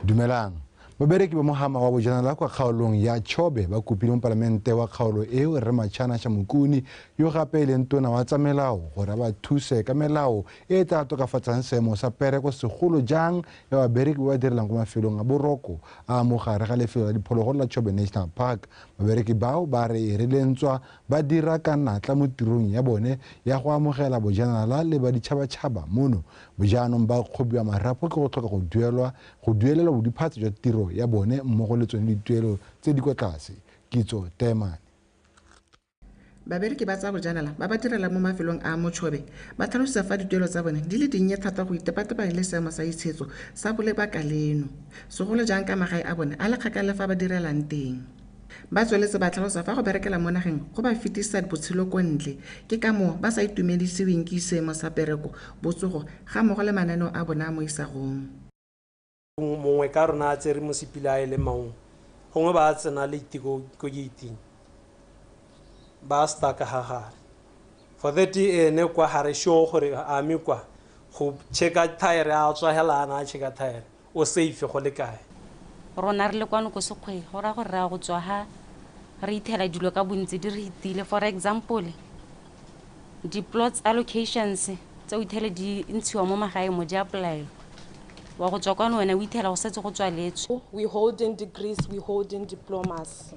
Dumelang. Babereki ba mohama wa bojanala kwa kgaolong ya Chobe ba kopile mopalamente wa kgaolo eo Rre Machana Shamukuni, yo gape e leng tona wa tsa melao, gore a ba thuse ka melao e e tla tokafatsang seemo sa pereko, segolo jang ya babereki ba ba direlang kwa mafelong a boroko a mo gare ga lefelo la diphologolo la Chobe National Park. Babereki bao ba re e rile ntswa ba dira ka natla mo tirong ya bone ya go amogela bojanala le ba ditšhabatšhaba mono, bojaanong ba kgobiwa marapo ke go tlhoka go duelwa go duelelwa bodiphatsa jwa tiro ya bone mmogo le tsone dituelo tse di kwa tlase. Kitso Temane. Babereki ba tsa bojanala ba ba direlang mo mafelong a Mochobe ba tlhalosa fa dituelo tsa bone di le dinnye thata go itepatepanya le seemo sa itshetso sa bolebaka leno, segolo jang ka magae a bone a le kgakala fa ba direlang teng. Ba tsweletse ba tlhalosa fa go berekela mo nageng go ba fetisa botshelo ko ntle, ke ka moo ba sa itumedisiweng ke seemo sa pereko, botsogo ga mmogo le mananeo a bona a mo isagong. Mongwe ka rona a tsere mosepele a e le Maun, gongwe ba tsena late ko gating, ba stuck ga gare. For that ene kwa ga re sure gore a mme kwa go checka tire, a tswa hela a na a checka tire, o safe go le kae. Rona re le kwano ko sekgweng, go raya gore re ya go tswa ha re ithela dilo ka bontsi di re hitile. For example, di-plots allocations tse o ithele di ntshiwa mo magaeng mo di apply-elwa, wa go tswa kwano wena o ithela go setse go tswaletswe. We holding degrees, we holding diplomas,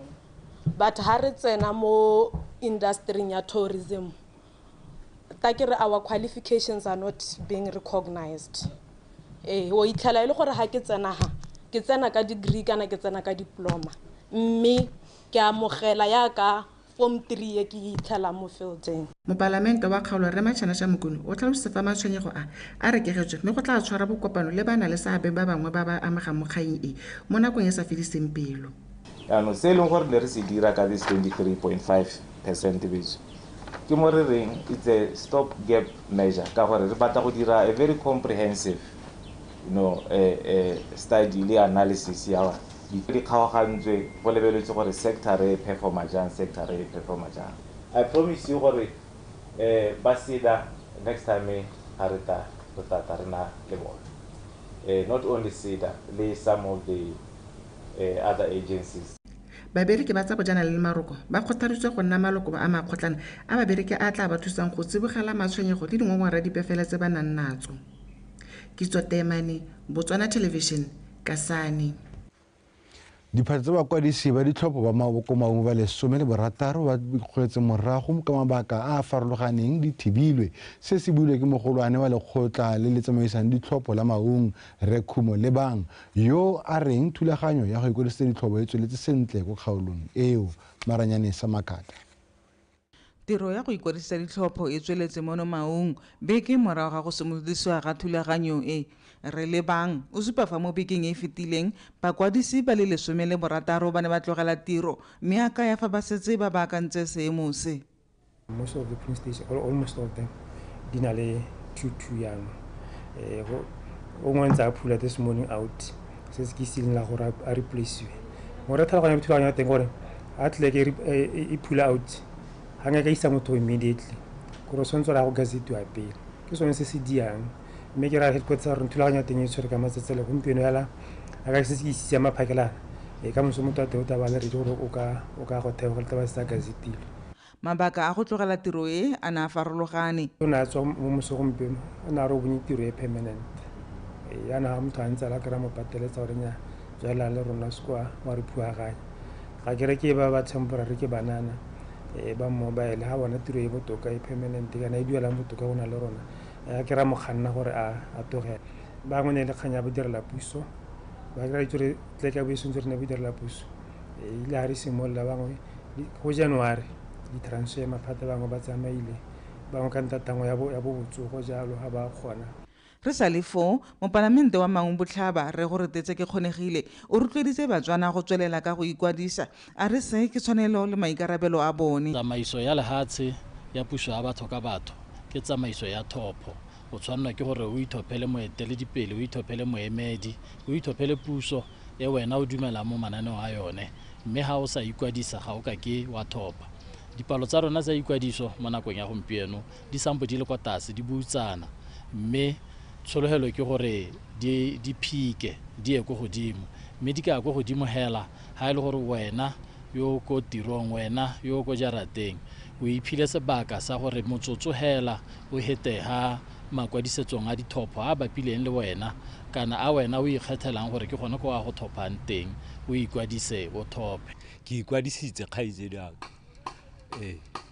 but ha re tsena mo industry ya tourism, ta ke re our qualifications are not being recognized. O itlhela e le gore ha ke tsena ha ke tsena ka degree kana ke tsena ka diploma, mme ke amogela yaka form 3 e ke itlhela mo fieldeng. Mopalamente wa kgaolo Rre Machana Shamukuni o tlhalositse fa matshwenyego a a rekegetswe mme go tla tshwara bokopano le ba na le seabe ba bangwe ba ba amegang mo kgang e mo nakong e sa fediseng pelo. Jaanong se e leng gore ne re se dira ka this 23.5% betso, ke mo re reng it's a stop gap measure, ka gore re batla go dira a very comprehensive study le analysis ya di kgaogantswe, go lebeletswe gore sector e performa jang, sector e performa jang. I promise you gore ba SEDA next time ga re tla re tla re na le bone, not only SEDA le some of the other agencies. Babereki ba tsa bojanala le maroko ba kgothaditswe go nna maloko a makgotlana a babereki a tla ba thusang go tsibogela matshwenyego le dingongora dipe fela tse ba nang natso. Kitso Temane, Botswana Television, Kasane. Diphatsa tsa bakwadisi ba ditlhopho ba maboko mangwe ba 16 ba ikgoletse morago ka mabaka a a farologaneng di thibilwe. Se se builwe ke mogolwane wa lekgotla le le tsamaisang ditlhopho la Maung, Rre Khumo Lebang, yo a reng thulaganyo ya go ikwadisetsa ditlhopho e tsweletse sentle ko kgaolong eo. Maranyane sa Makata. Tiro ya go ikwadisetsa ditlhopho e tsweletse mono Maung beke morago ga go simolodisiwa ga thulaganyo e. Rre Lebang o supa fa mo bekeng e fetileng bakwadisi ba le 16 ba ne ba tlogela tiro, mme a kaya fa ba setse ba baakantse seemo se. Most of the polling stations, almost all of them, di na le 2-2 jaanong. O ngwe ntse a phula this morning out, se se ke sileng la gore a replace-iwe. Mo re tlhaloganya thulaganyo ya teng gore a tle ke e phula out, ga nka ka isa motho immediately, gore o tshwanetse gore a go gazetiwa pele. Ke sone se se diang. Mme ke raya headquarters sa rona thulaganyo ya teng e tshwere ka matsetseleko gompieno fela, a ka se se isitse ya maphakelana. Ka moso motho wa teng o tla ba le ready gore o ka go theoga le tla ba se sa gazetilwe. Mabaka a go tlogela tiro e a ne a farologane. O ne a tswa mo moso gompieno, o ne a re o bonye tiro e permanent. Yana ga motho a ntse a la kry-a mo pateletsa gore nnyaa, tswelela le rona se kwa wa re phuaganya. Ga ke re ke ba ba temporary ke banana, ba mobile, ga bona tiro e botoka e permanent kana e duelang botoka go na le rona. A ke ra mo kganna gore a tlogele. Bangwe ne le kgang ya bodirela puso, ba kry-a itse gore tle ka bo e sentse re ne bodirela puso. Ile ha re simolola bangwe go January di-transfer maphata bangwe ba tsamaile, bangwe ka ntatangwe ya bo botsogo jalo ga ba kgona. Re sa le foo, mopalamente wa Maung Botlhaba Rre Goretetse Kekgonegile o rotloeditse Batswana go tswelela ka go ikwadisa, a re se ke tshwanelo le maikarabelo a bone. Tsamaiso ya lehatshe ya puso ya batho ka batho ke tsamaiso ya thopho. O tshwanelwa ke gore o ithophele moeteledipele, o ithophele moemedi, o ithophele puso e wena o dumelang mo mananeong a yone, mme ha o sa ikwadisa ga o ka ke wa thopha. Dipalo tsa rona tsa ikwadiso mo nakong ya gompieno di sampo di le kwa tlase, di butsana, mme Tshologelo ke gore di phike di ye ko godimo, mme di ka ya ko godimo hela ha e le gore wena yo ko tirong, wena yo ko jarateng o iphile sebaka sa gore motsotso hela o hete ha makwadisetsong a dithopho a bapileng le wena kana a wena o ikgethelang gore ke gone ko a go thophang teng, o ikwadise o thophe. Ke ikwadisitse kgaitsedi ya ka.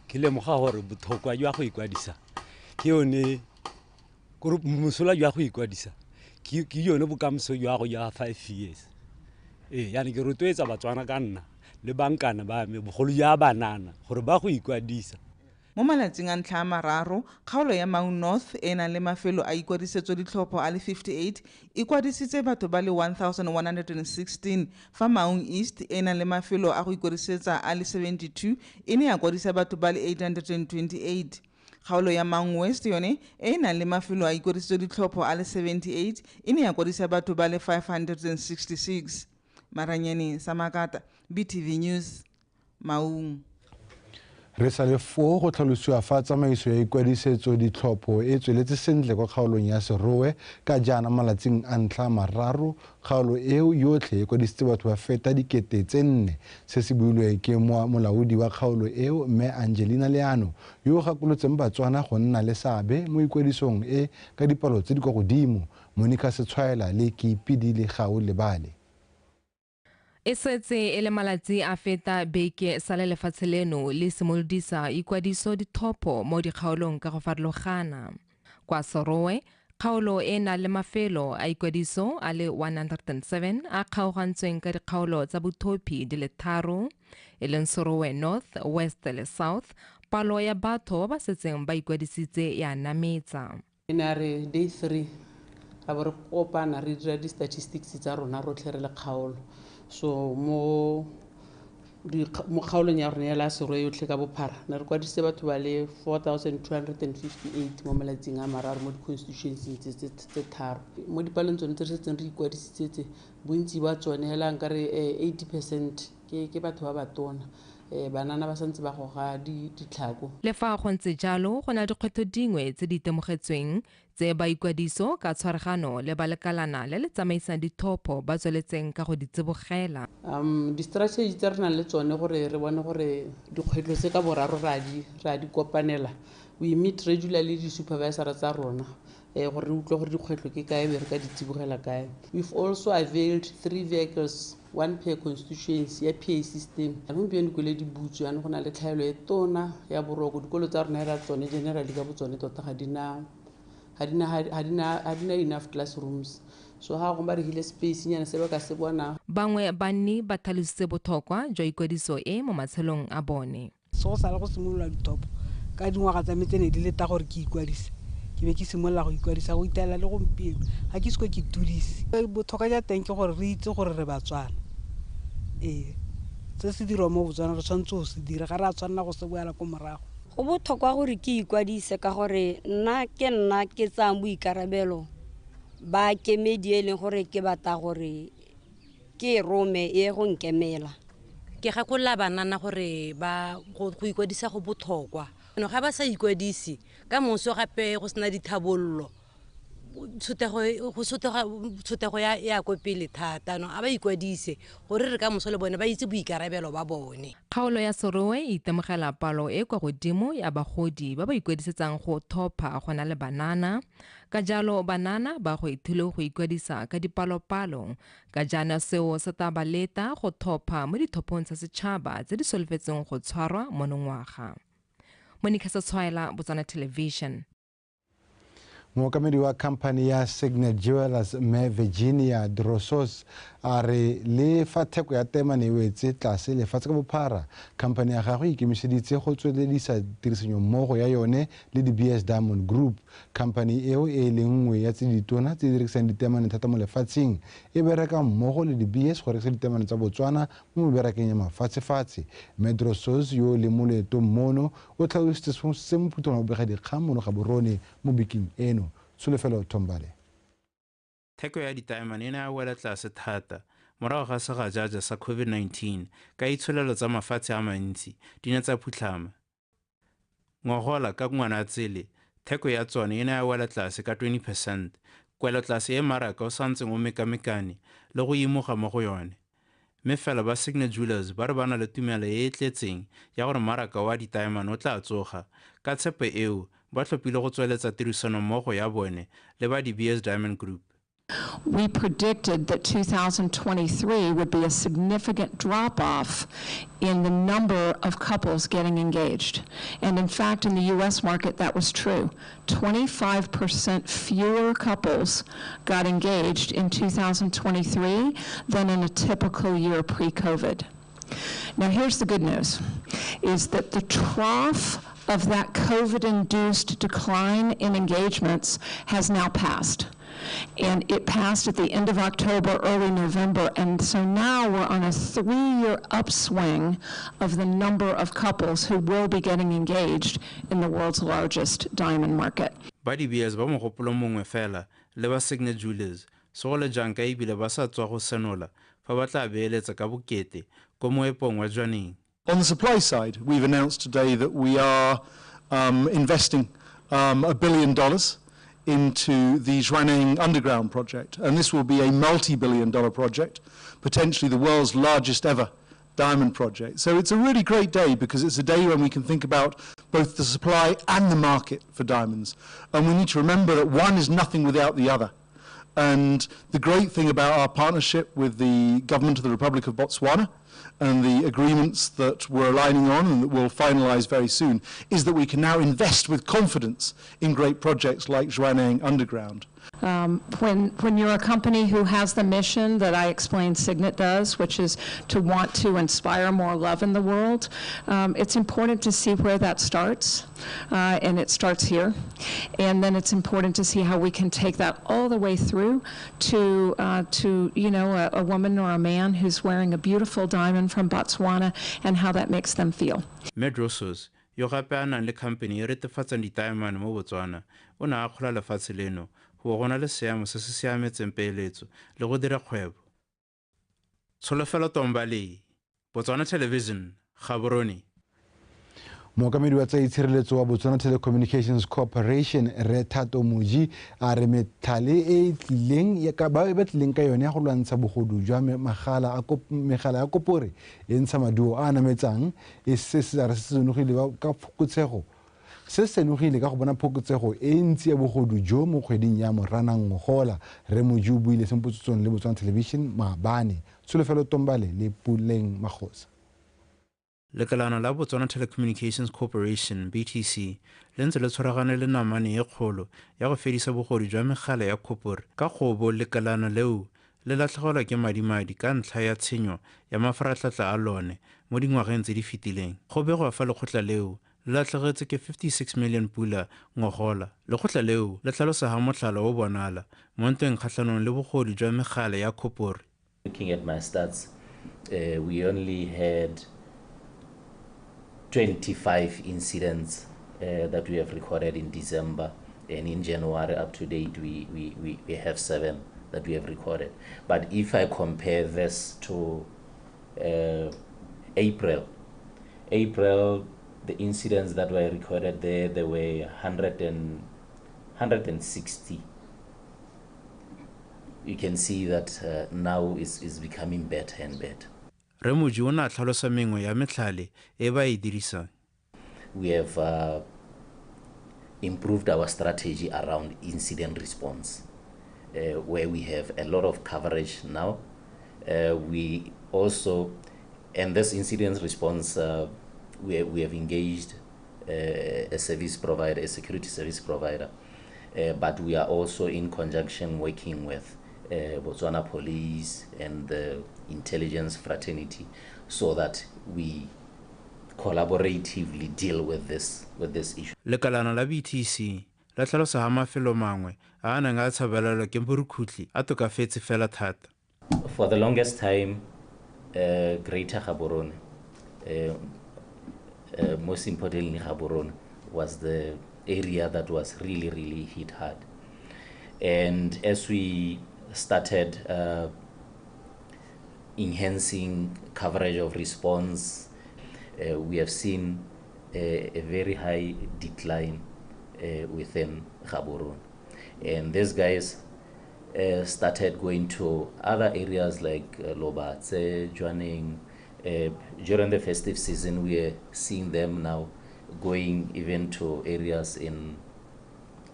Ke lemoga gore botlhokwa jwa go ikwadisa ke yone, gore mosola jwa go ikwadisa ke yone bokamoso jwa go ya 5 years. Yaani ke rotloetsa Batswana ka nna le bankana ba me, bogolo ja banana, gore ba go ikwadisa. Mo malatsing a ntlha a mararo, kgaolo ya Maun North e nang le mafelo a ikwadisetso ditlhopho a le 58 e kwadisitse batho ba le 1116, fa Maun East e nang le mafelo a go ikwadisetsa a le 72 e ne ya kwadisa batho ba le 828. Kgaolo ya Maun West yone e nang le mafelo a ikwadisetso ditlhopho a le 78 e ne ya kwadisa batho ba le 566. Maranyane Samakata, BTV News, Maun. Re sa le foo go tlhalosiwa fa tsamaiso ya ikwadisetso ditlhopho e tsweletse sentle kwa kgaolong ya Serowe ka jaana malatsing a ntlha mararo kgaolo eo yotlhe e kwadisitse batho ba feta 4,000. Se se builwe ke molaodi wa kgaolo eo mme Angelina Leano yo o gakolotseng Batswana go nna le seabe mo ikwadisong e ka dipalo tse di kwa godimo. Monica Setshwaela le Keipidile Gao Lebale. E setse e le malatsi a feta beke sa le lefatshe leno le simolodisa ikwadiso dithopo mo dikgaolong ka go farologana. Kwa Serowe, kgaolo e na le mafelo a ikwadiso a le 107 a kgaogantsweng ka dikgaolo tsa bothophi di le 3, e leng Serowe North, West le South. Palo ya batho ba ba setseng ba ikwadisitse ya nametsa. E ne re day 3 ra bo re kopana re dira di-statistics tsa rona rotlhe re le kgaolo. So mo kgaolong ya rona ya la Serowe yotlhe ka bophara ne re kwadisitse batho ba le 4258 mo malatsing a mararo mo di-constituency tse tharo. Mo dipalong tsone tse re setseng re ikwadisitse tse, bontsi ba tsone hela nka re 80% ke batho ba batona. Banana ba santse ba goga ditlhako. Le fa go ntse jalo, go na le dikgwetlho dingwe tse di itemogetsweng tse ba ikwadiso ka tshwaragano le ba lekalana le le tsamaisang dithopo ba tsweletseng ka go di tsibogela. Di-strategy tse re nang le tsone gore re bone gore dikgwetlho tse ka boraro re a di kopanela. We meet regularly di-supervisor tsa rona gore re utlwe gore dikgwetlho ke kae be re ka di tsibogela kae. We've also availed 3 vehicles, 1 per constituency ya PA system. Gompieno dikolo di butswe jaanong go na le tlhaelo e tona ya boroko. Dikolo tsa rona hela tsone generally ka botsone tota ga di na enough classrooms. So ha go ba re hile space nyana se ba ka se bona. Bangwe banni ba tlhalositse botlhokwa jwa ikwadiso e mo matshelong a bone. So go sala go simolola dithopo ka dingwaga tsa me tse ne di le ta gore ke ikwadise. Ke be ke simolola go ikwadisa go itaela le gompieno ga ke seko ke tudise. Botlhokwa jwa teng ke gore re itse gore re Batswana. Se se dirwa mo Botswana re tshwanetse go se dira, ga re a tshwanela go se boela ko morago. Go botlhokwa gore ke ikwadise ka gore nna ke tsayang boikarabelo ba kemedi e leng gore ke batla gore ke rome e go nkemela. Ke gakolola banana gore ba go ikwadisa go botlhokwa. Ga ba sa ikwadise ka moso gape go sena dithabollo, tshotego ya ko pele thata. No a ba ikwadise gore re ka moso le bone ba itse boikarabelo ba bone. Kgaolo ya Serowe e itemogela palo e kwa godimo ya bagodi ba ba ikwadisetsang go thopha go na le banana. Ka jalo banana ba go ithule go ikwadisa ka dipalopalo, ka jaana seo se tla ba leta go thopha mo dithopong tsa setšhaba tse di solofetseng go tshwarwa monongwaga. Monica Setshwaela, Botswana Television. Mookamedi wa company ya Signet Jewelers mme Virginia Drosos a re le fa theko ya temane e wetse tlase lefatshe ka bophara, company ya gagwe e ikemiseditse go tsweledisa tirisanommogo ya yone le di-BS Diamond Group. Company eo e leng nngwe ya tse ditona tse di rekisang ditemane thata mo lefatsheng e bereka mmogo le di-BS go rekisa ditemane tsa Botswana mo meberekeng ya mafatshefatshe. Mme Drosos yo le mo loetong mono o tlhalositse se mo phuthong ya bobegadikgang mono Gaborone mo bekeng eno. Tsholofelo Thombale. Theko ya ditaemane e ne ya wela tlase thata morago ga segajaja sa COVID-19 ka itsholelo tsa mafatshe a mantsi di ne tsa phutlhama. Ngogola ka Ngwanatsele, theko ya tsone e ne ya wela tlase ka 20% Kwelotlase e mmaraka o santseng o mekamekane le go imoga mo go yone. Mme fela ba Signet Jewelers ba re ba na le tumelo e e tletseng ya gore mmaraka wa ditaemane o tla tsoga. Ka tshepo eo, ba tlhophile go tsweletsa tirisanommogo ya bone le ba De Beers Diamond Group. We predicted that 2023 would be a significant drop-off in the number of couples getting engaged. And in fact, in the U.S. market, that was true. 25% fewer couples got engaged in 2023 than in a typical year pre-COVID. Now, here's the good news, is that the trough of that COVID-induced decline in engagements has now passed. And it passed at the end of October, early November, and so now we're on a 3-year upswing of the number of couples who will be getting engaged in the world's largest diamond market. Ba De Beers ba mogopolo mongwe fela le ba Signet Jewelers, segolo jang ka ebile ba sa tswa go senola fa ba tla beeletsa ka bokete ko moepong wa Jwaneng. On the supply side, we've announced today that we are investing $1 billion into the Jwaneng Underground project, and this will be a multi-billion dollar project, potentially the world's largest ever diamond project. So it's a really great day because it's a day when we can think about both the supply and the market for diamonds. And we need to remember that one is nothing without the other. And the great thing about our partnership with the government of the Republic of Botswana and the agreements that we're aligning on and that we'll finalize very soon is that we can now invest with confidence in great projects like Jwaneng Underground. When you're a company who has the mission that I explained Signet does, which is to want to inspire more love in the world, it's important to see where that starts, and it starts here. And then it's important to see how we can take that all the way through to you know, a woman or a man who's wearing a beautiful diamond from Botswana and how that makes them feel. Medrosos, yo gape a nang le company e retefatsang ditaemane mo Botswana, o ne a akgola lefatshe leno go gona le seemo se se siametseng peeletso le go dira kgwebo. Tsholofelo Tombale, Botswana Television, Gaborone. Mookamedi wa tsa itshireletso wa Botswana Telecommunications Corporation Rre Thato Moji a re methale e tlileng ba tlileng ka yone ya go lwantsha bogodu jwa megala ya kopore e ntsha maduo a a nametsang e se se senogile ka phokotsego. Se senogile ka go bona phokotsego e ntsi ya bogodu jo mo kgweding ya Moranang ngogola. Rre Moji o buile sempotsotsong le Botswana Television maabane. Tsholofelo Tombale le Puleng Magosa. Lekalana la Botswana Telecommunications Corporation BTC le ntse le tshwaragane le namane e kgolo ya go fedisa bogodu jwa megala ya kopore ka gobo lekalana leo le latlhegelwa ke madimadi ka ntlha ya tshenyo ya mafaratlhatlha a lone mo dingwageng tse di fetileng. Go begwa fa lekgotla leo le latlhegetse ke 56 million pula ngogola. Lekgotla leo le tlhalosa ha motlhala o bonala mo ntweng kgatlhanong le bogodu jwa megala ya kopore. Looking at my stats, we only had 25 incidents that we have recorded in December, and in January up to date we have 7 that we have recorded. But if I compare this to April, the incidents that were recorded there were 160. You can see that now is becoming better and better. Rre Moji o ne a tlhalosa mengwe ya metlhale e ba e dirisang. We have improved our strategy around incident response, where we have a lot of coverage now. We also, and this incident response, we have engaged a service provider, a security service provider, but we are also in conjunction working with Botswana Police and the intelligence fraternity, so that we collaboratively deal with this issue. Lekalana la BTC la tlhalosa ha mafelo mangwe a a neng a tshabelelwa ke borukhutlhi a tokafetse fela thata. For the longest time, Greater Gaborone, most importantly Gaborone, was the area that was really, really hit hard. And as we started enhancing coverage of response, we have seen a very high decline within Gaborone. And these guys started going to other areas like Lobatse, Jwaneng. During the festive season, we are seeing them now going even to areas in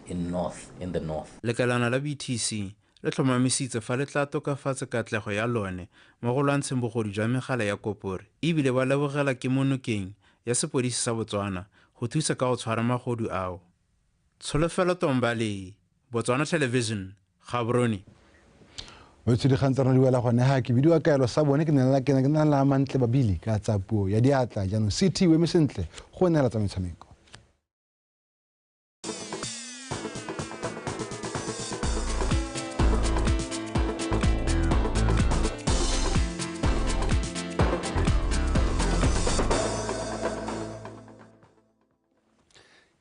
the north. Lekalana la BTC le tlhomamisitse fa le tla tokafatsa katlego ya lone mo go lwantsheng bogodu jwa megala ya kopore, ebile ba lebogela kemonokeng ya sepodisi sa Botswana go thusa ka go tshwara magodu ao. Tsholofelo Tombale, Botswana Television, Gaborone. Dikgang tsa rona di wela gone ga ke bidiwa kaelo sa bone ke nna la mantle babili ka tsa puo ya diatla. Jaanong CT o eme sentle go neela tsa metshameko.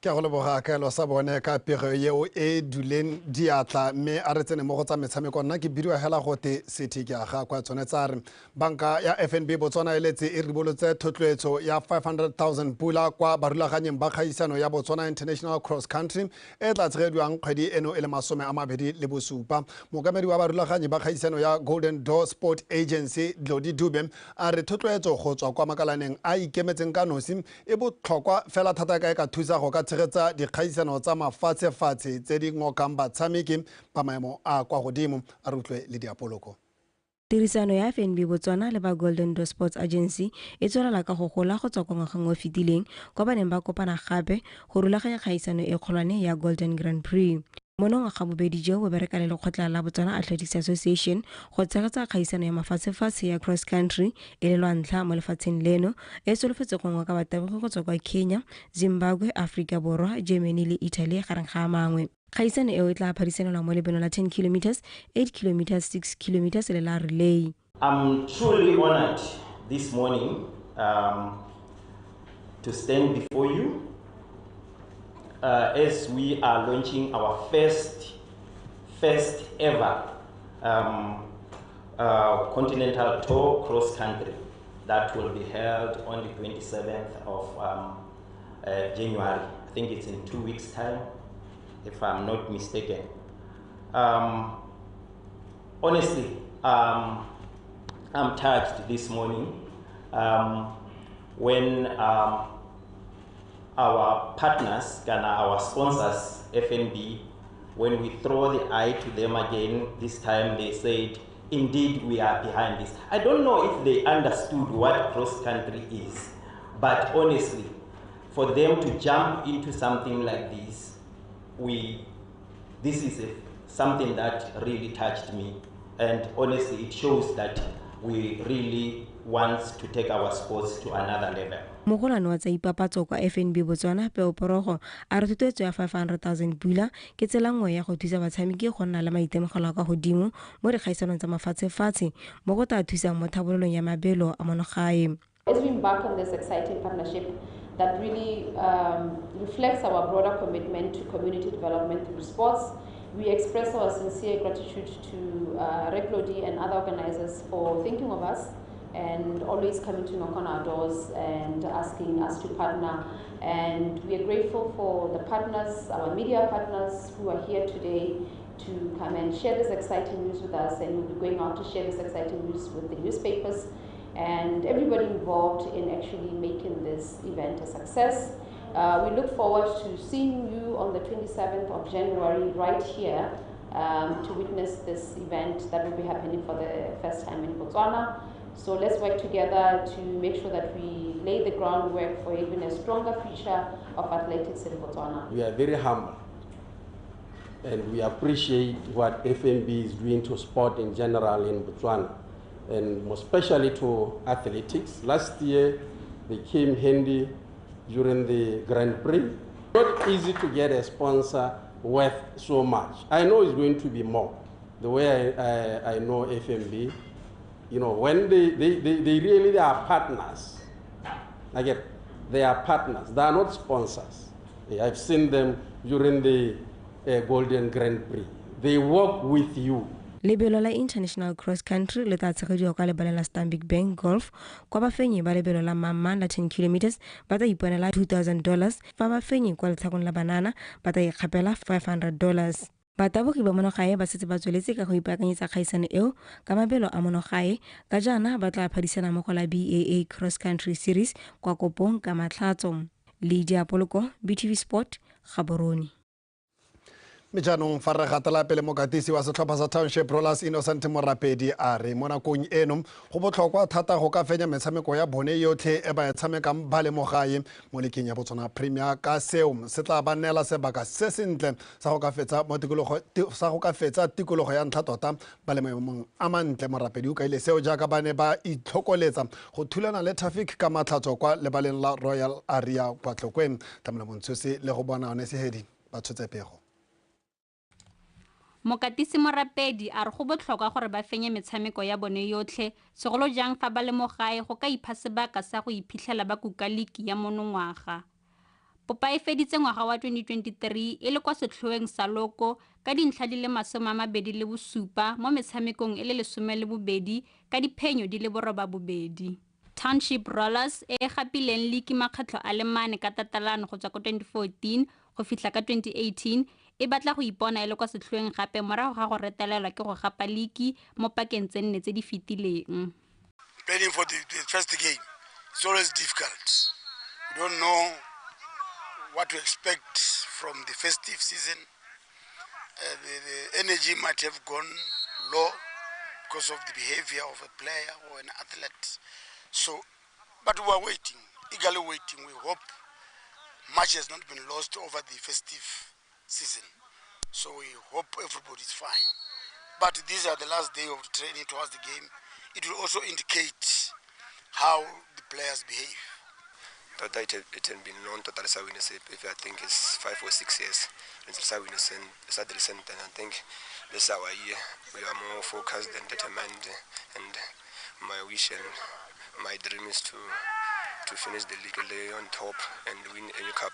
Ke a go leboga kaelo sa bone ka pego yeo e duleng diatla, mme a re tsene mo go tsa metshameko. Nna ke bidiwa hela gote City ke aga kwa tsone tsa re banka ya FNB Botswana e letse e ribolotse thotloetso ya 500,000 pula kwa barulaganyeng ba kgaisano ya Botswana International Cross Country e tla tshegediwang kgwedi eno e le 27. Mookamedi wa barulaganyi ba kgaisano ya Golden Door Sport Agency Dlodi Dube a re thotloetso go tswa kwa makalaneng a ikemetseng ka nosi e botlhokwa fela thata ka e ka thusa go ka tshegetsa dikgaisano tsa mafatshefatshe tse di ngokang batshameki ba maemo a kwa godimo. A re utlwe le diapoloko. Tirisano ya FNB Botswana le ba Golden Door Sports Agency e tswelela ka go gola go tswa kwa ngwageng o fetileng kwa ba neng ba kopana gape go rulaganya kgaisano e kgolwane ya Golden Grand Prix. Monongwaga bobedi jo bo bereka le lekgotla la Botswana Athletics Association go tshegetsa kgaisano ya mafatshefatshe ya cross country e le lwa ntlha mo lefatsheng leno, e solofetse go ngoka batabogi go tswa kwa Kenya, Zimbabwe, Aforika Borwa, Germany le Italy gareng ga a mangwe. Kgaisano eo e tla phadisanelwa mo lebelo la 10 km, 8 km, 6 km le la relay. I'm truly honored this morning to stand before you as we are launching our first ever continental tour cross country that will be held on the 27th of January. I think it's in 2 weeks' time, if I'm not mistaken. Honestly, I'm touched this morning when our partners, our sponsors, FNB, when we throw the eye to them again, this time they said, indeed, we are behind this. I don't know if they understood what cross-country is, but honestly, for them to jump into something like this, this is something that really touched me. And honestly, it shows that we really want to take our sports to another level. Mogolwane wa tsa ipapatso kwa FNB Botswana Peo Porogo a re thotloetso ya 500,000 pula ke tsela nngwe ya go thusa batshameki go nna le maitemogelo a kwa godimo mo dikgaisanong tsa mafatshefatshe mo go tla thusang mo tlhabololong ya mabelo a monogae. As we embark on this exciting partnership that really reflects our broader commitment to community development through sports, we express our sincere gratitude to Replodi and other organizers for thinking of us and always coming to knock on our doors and asking us to partner. And we are grateful for the partners, our media partners who are here today to come and share this exciting news with us, and we'll be going out to share this exciting news with the newspapers and everybody involved in actually making this event a success. We look forward to seeing you on the 27th of January right here to witness this event that will be happening for the first time in Botswana. So let's work together to make sure that we lay the groundwork for even a stronger future of athletics in Botswana. We are very humble and we appreciate what FNB is doing to sport in general in Botswana, and more especially to athletics. Last year, they came handy during the Grand Prix. Not easy to get a sponsor worth so much. I know it's going to be more. The way I know FNB, you know, when they really are partners. Again, they are partners. They are not sponsors. I've seen them during the Golden Grand Prix. They work with you. Lebelo la International Cross Country le tla tshegediwa kwa lebaleng la Stanbic Bank Golf kwa bafenyi ba lebelo la mamman la 10 km ba tla iponela $2,000, fa bafenyi kwa letlhakong la banana ba tla ikgapela $500. Batabogi ba monogae ba setse ba tsweletse ka go ipaakanyetsa kgaisano eo ka mabelo a monogae ka jaana ba tla phadisana mo go la BAA Cross Country Series kwa Kopong ka Matlhatso. Lydia Poloko, BTV Sport, Gaborone. Mme jaanong fa re gatela pele, mokatisi wa setlhopha sa Township Rollers Innocent Morapedi a re mo nakong eno go botlhokwa thata go ka fenya metshameko ya bone yotlhe e ba e tshamekang ba le mo gae mo leking ya Botswana Premier, ka seo se tla ba neela sebaka se sentle sa go ka fetsa mo tikologo sa go ka fetsa tikologo ya ntlha tota ba le maemong a mantle. Morapedi o kaile seo jaaka ba ne ba itlhokoletsa go thulana le Traffic ka Matlhatso kwa lebaleng la Royal Area kwa Tlokweng. Tlamela Montshosi le go bona one Sehedi ba tshotse pego. Mokatisi Morapedi a re go botlhokwa gore ba fenye metshameko ya bone yotlhe, segolo jang fa ba le mo gae, go ka ipha sebaka sa go iphitlhela ba kuka liki ya monongwaga. Popa e feditse ngwaga wa 2023 e le kwa setlhoeng sa loko ka dintlha di le 27 mo metshamekong e le 12 ka diphenyo di le 82. Township Rollers e e gapileng liki makgetlho a le 4 ka tatelano go tswa ko 2014 go fitlha ka 2018 e batla go ipona e le kwa setlhoeng gape morago ga go retelelwa ke go gapa liki mo pakeng tse 4 tse di fetileng. Planning for the first game, it's always difficult. We don't know what to expect from the festive season. The energy might have gone low because of the behavior of a player or an athlete. But we are waiting, eagerly waiting. We hope much has not been lost over the festive season. So we hope everybody's fine. But these are the last day of training towards the game. It will also indicate how the players behave. Tota it has been long tota re sa win sepe. If I think it's 5 or 6 years since we sa win recent, and I think this is our year. We are more focused and determined, and my wish and my dream is to finish the league on top and win a new cup.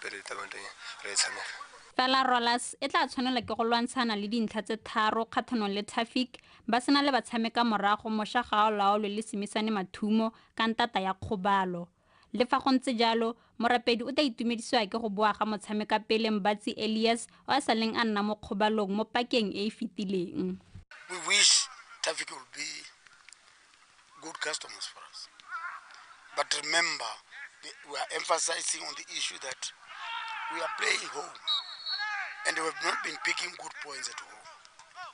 Fela Rollers e tla tshwanela ke go lwantshana le dintlha tse 3 kgatlhanong le Traffic ba sena le batshameka morago Mosha Gaolaolwe le Simisane Mathumo ka ntata ya kgobalo. Le fa go ntse jalo, Morapedi o tla itumedisiwa ke go boa ga motshameka pele Mbatsi Elias o a saleng a nna mo kgobalong mo pakeng e e fetileng. We wish Traffic will be good customers for us. But remember, we are emphasizing on the issue that we are playing home and we have not been picking good points at home.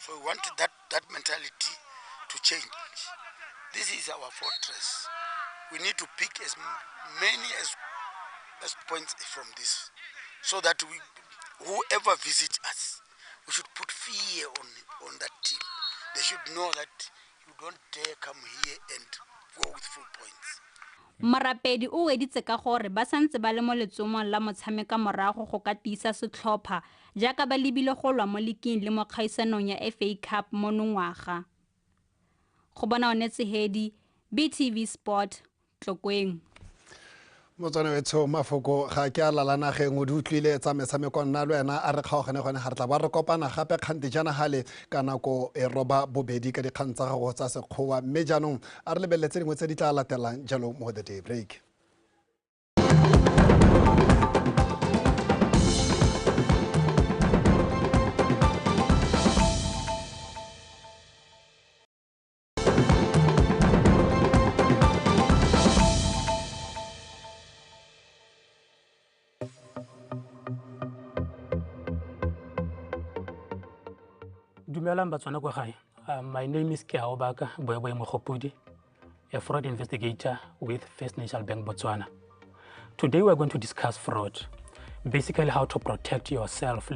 So we want that mentality to change. This is our fortress. We need to pick as many as points from this, so that whoever visits us, we should put fear on that team. They should know that you don't dare come here and go with full points. Morapedi o weditse ka gore ba santse ba le mo letsomong la motshameka morago go ka tiisa setlhopha jaaka ba lebile go lwa mo liking le mo kgaisanong ya FA Cup monongwaga. Go bona one Tshehedi, BTV Sport, Tlokweng. Motswana wetsho, mafoko ga ke a lala nageng, o di utlwile tsa metshameko. Nna le wena a re kgaogane gone, ga re tla ba re kopana gape kgante jaana gale ka nako e 8:30 ka dikgang tsa gago tsa Sekgowa. Mme jaanong a re lebelele tse dingwe tse di tla latelang jalo mo The Day Break. Dumelang Batswana kwa gae. My name is Keaobaka Boeboe Mogopodi, a fraud investigator with First National Bank Botswana. Today we are going to discuss fraud, basically how to protect yourself.